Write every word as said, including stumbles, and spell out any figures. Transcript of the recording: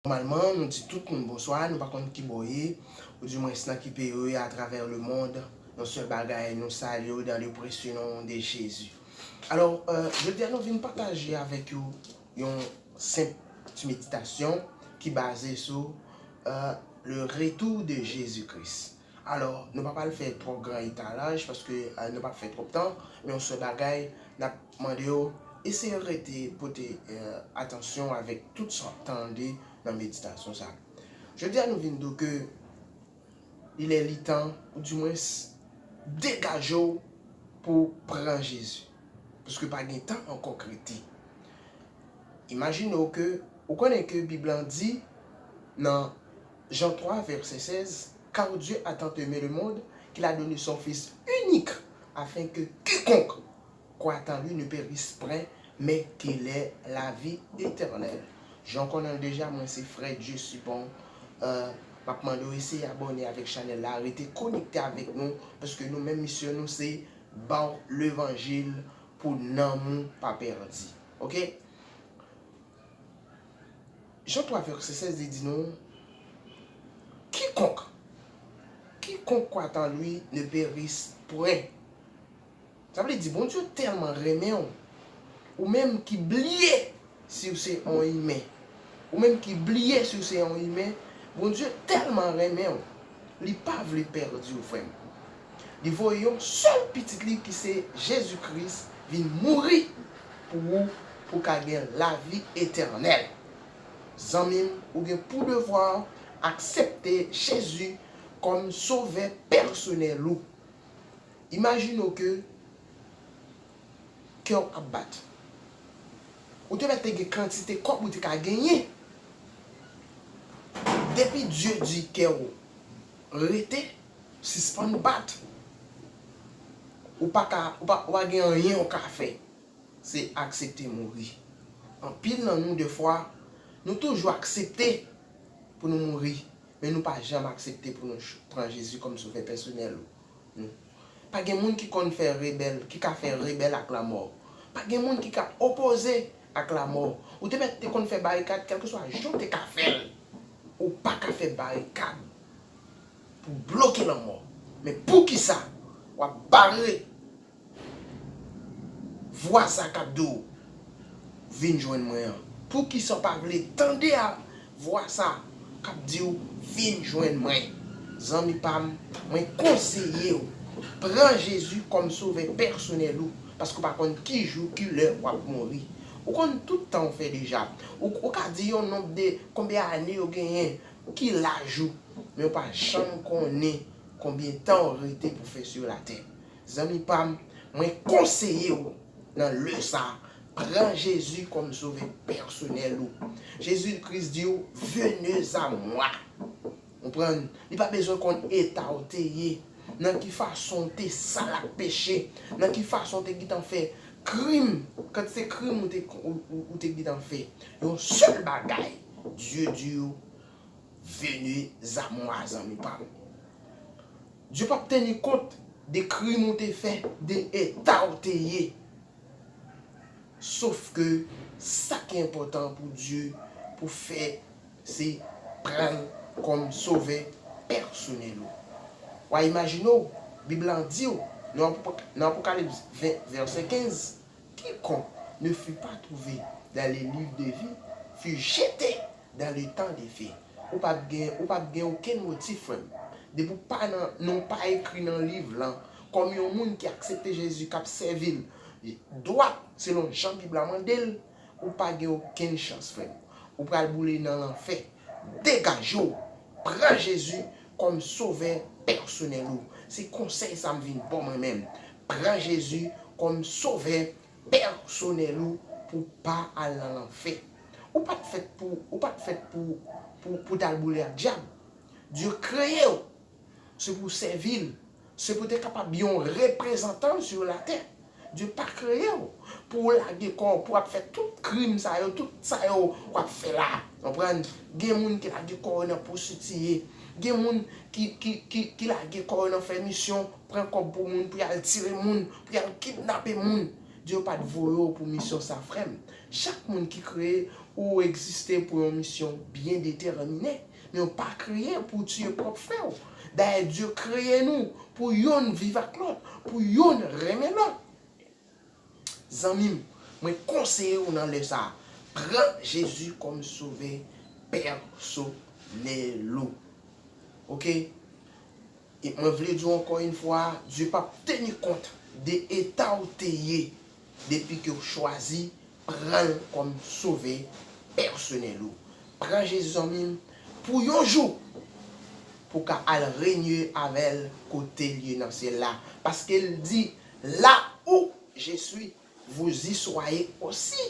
Nòmalman, nou di tout moun bonswa, nou pa konn ki bò w ye, oudimwens nan ki peyi w ye atravè lemonn. Yon sèl bagay, nou salye w dans le précieux nom de Jésus. Alò, euh, jodi a nou vin pataje avèk yo yon senp ti meditasyon ki baze sou euh, le retour de Jésus-Christ. Alò, nou pa pral fè twòp gran etalaj paske euh, nou p ap fè twòp tan, men yon sèl bagay, n ap mande w eseye rete pote euh, atansyon avèk tout sa w ap tande nan meditasyon sa. Jodi a nou vin di w ke il est li tan, oudimwens degaje w pou w pran Jezi. Paske pa gen tan ankò k rete. Imajine w ke ou konnen ke Bib lan di nan Jan twa vèsè sèz, Car Dieu a tant aimé le monde qu'il a donné son Fils unique, afin que quiconque croit en lui ne périsse point, mais qu'il ait la vie éternelle. Jan w konnen l deja, mwen se frè Dieu Supon. Euh, m ap mande w eseye abòne avèk chanèl la, rete konekte avèk nou, paske nou menm misyon nou se ba w levanjil pou nanm ou pa pèdi. Oke? Jan twa vèsè sèz li di nou, Quiconque, quiconque croit en lui ne périsse point. Sa vle di, Bondye tèlman renmen w, ou menm ki bliye si w se yon imen, ou menm ki bliye si w se yon imen, Bondye tèlman renmen w, li pa vle pèdi w, frè m. Li voye yon sèl pitit li ki se Jezi Kris vin mouri pou ou, pou w ka gen lavi etènèl. Zanmi m, ou gen pou devwa aksepte Jezi kòm sovè pèsonèl ou. Imajine w ke kè w ap bat. Ou te mèt te gen kantite kòb ou te ka genyen. Depi Dye di kè w rete, sispann bat, ou pa ka, ou pa, ou pa gen anyen w ka fè. Se aksepte mouri. Anpil nan nou, defwa, nou toujou aksepte pou nou mouri, men nou pa janm aksepte pou nou ch- pran Jezi kòm sovè pèsonèl nou. Pa gen moun ki konn fè rebèl, ki ka fè rebèl ak lanmò. Pa gen moun ki ka opoze ak lanmò. Ou te mèt te konn fè barikad, kèlkeswa jan w te ka fè l, ou pa ka fè barikad pou bloke lanmò. Men poukisa w ap bare vwa sa k ap di w, vin jwenn mwen an? Poukisa w pa vle tande a vwa sa k ap di w, vin jwenn mwen? Zanmi pa m, mwen konseye w, pran Jezi kòm sovè pèsonèl ou, paske w pa konn ki jou, ki lè w ap mouri. Ou konn tout tan w fè deja. Ou, ou ka di yon nonb de konbyen ane w genyen, ki laj ou, men w pa janm konnen konbyen tan w rete pou fè sou latè. Zanmi pa m, mwen konseye w nan lè sa, pran Jezi kòm sovè pèsonèl ou. Jezi Kris di w, venez à moi. Konprann? Li pa bezwen konn eta w te ye, nan ki fason w te sal ak peche, nan ki fason w te gentan fè krim, kantite krim ou te, ou, ou, ou te gentan fè. Yon sèl bagay, Dye di w, venez à moi, zanmi pa m. Dye p ap teni kont de krim ou te fè, de eta w te ye. Sof ke sa ki enpòtan pou Dye, pou fè, se pran l kòm sovè pèsonèl ou. W a imajine w, Bib la di w, nan Apok- nan Apokalips ven, vèsè kenz, Quiconque ne fut pas trouvé dans le livre de vie fut jeté dans le temps de feu. Ou p ap gen, ou p ap gen okenn motif, frè m. Depi w pa nan, non w pa ekri nan liv lan, kòm yon moun ki aksepte Jezi, k ap sèvi l dwat, selon jan Bib la mande l, ou pa gen okenn chans, frè m. Ou pral boule nan lanfè. Degaje w. Pran Jezi kòm sovè pèsonèl ou. Se konsèy sa m vin ba w mwen menm. Pran Jezi kòm sovè pèsonèl ou pou w pa al nan lanfè. Ou pa t fèt pou, ou pa t fèt pou, pou, pou w t al boule ak dyab. Dye kreye w. Se pou w sèvi l. Se pou w te kapab yon reprezantan l sou latè. Dye pa kreye w pou w lage kò w, pou w ap fè tout krim sa yo, tout sa yo w ap fè la. Konprann? Gen moun ki lage kò yo nan pwostitiye. Gen moun ki, ki, ki, ki lage kò yo nan fè misyon, pran kòb pou moun, pou y al tire moun, pou y al kidnape moun. Dye pa t voye w pou misyon sa, frè m. Chak moun ki kreye Ou egziste pou yon misyon byen detèmine, men ou pa kreye pou w tiye pwòp frè w. Dayè, Dye kreye nou pou yonn viv ak lòt, pou yonn renmen lòt. Zanmi m, mwen konseye w nan lè sa a, pran Jezi kòm Sovè pèsonèl ou. Oke? E mwen vle di w ankò yon fwa, Dye p ap teni kont de eta w te ye depi ke w chwazi pran l kòm Sovè pèsonèl ou. Pran Jezi, zanmi m, pou yon jou, pou w ka al renye avè l kote l ye nan syèl la. Paske l di, là où je suis, vous y soyez aussi.